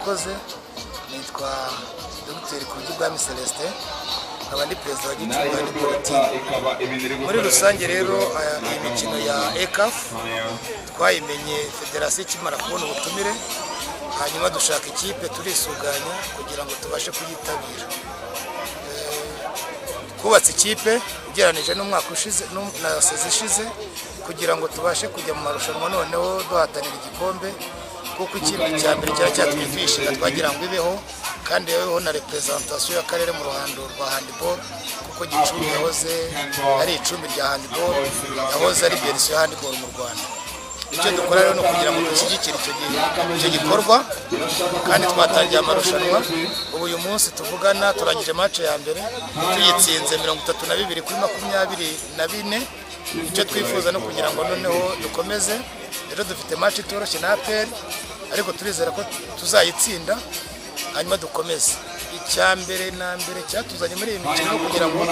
Murakoze. Nitwa Dr Kurya Celestin, nkaba ndi perezida wa Gicumbi Handball Team. Muri rusange rero, iyi mikino ya ECAF twayimenye federasiyo ikimara kubona ubutumire, hanyuma dushaka ikipe, turisuganya kugira ngo tubashe kuyitabira. Twubatse ikipe ugereranije n'umwaka ushize na saison ishize kugira ngo tubashe kujya mu marushanwa, noneho duhatanira igikombe, kuko ikipe cya mbere cyari cyatumye tuyishinga twagira ngo ibeho, kandi ibeho na representation y'akarere mu ruhando rwa handball, kuko Gicumbi yahoze ari icumbi rya handball, yahoze ari berceau ya handball mu Rwanda. Icyo dukora rero ni ukugira ngo dushyigikire icyo gikorwa, kandi twatangiye amarushanwa. Ubu uyu munsi tuvugana turangije match ya mbere tuyitsinze 32-24. Icyo twifuza no kugira ngo noneho dukomeze. Rero dufite match itoroshye na APR, ariko turizera ko tuzayitsinda, hanyuma dukomeze. Icya mbere na mbere cyatuzanye muri iyi mikino, kugira ngo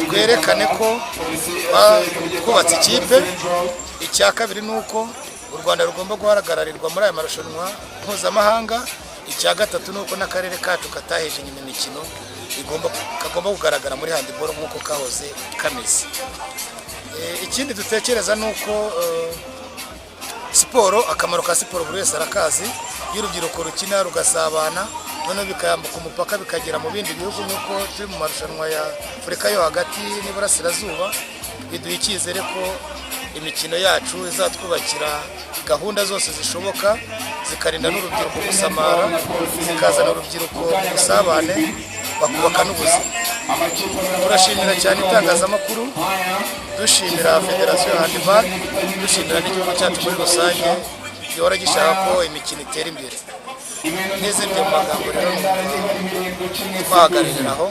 twerekane ko twubatse ikipe. Icya kabiri ni uko u Rwanda rugomba guhagararirwa muri aya marushanwa mpuzamahanga. Icya gatatu ni uko n'akarere kacu kataheje inyuma imikino, kagomba kugaragara muri handball nk'uko kahoze kameze. Ikindi dutekereza ni uko siporo, akamaro ka siporo buri wese arakazi. Iyo urubyiruko rukina rugasabana, noneho bikayambuka umupaka bikagera mu bindi bihugu, nk'uko turi mu marushanwa ya Afurika yo hagati n'iburasirazuba, biduha icyizere ko imikino yacu izatwubakira gahunda zose zishoboka, zikarinda n'urubyiruko gusamara, zikazana urubyiruko mu busabane, bakubaka n'ubuzima. Turashimira cyane itangazamakuru, dushimira federasiyo ya handball, dushimira n'igihugu cyacu muri rusange gihora gishaka ko imikino itera imbere. N'izindi mu magambo rero twahagararira aho.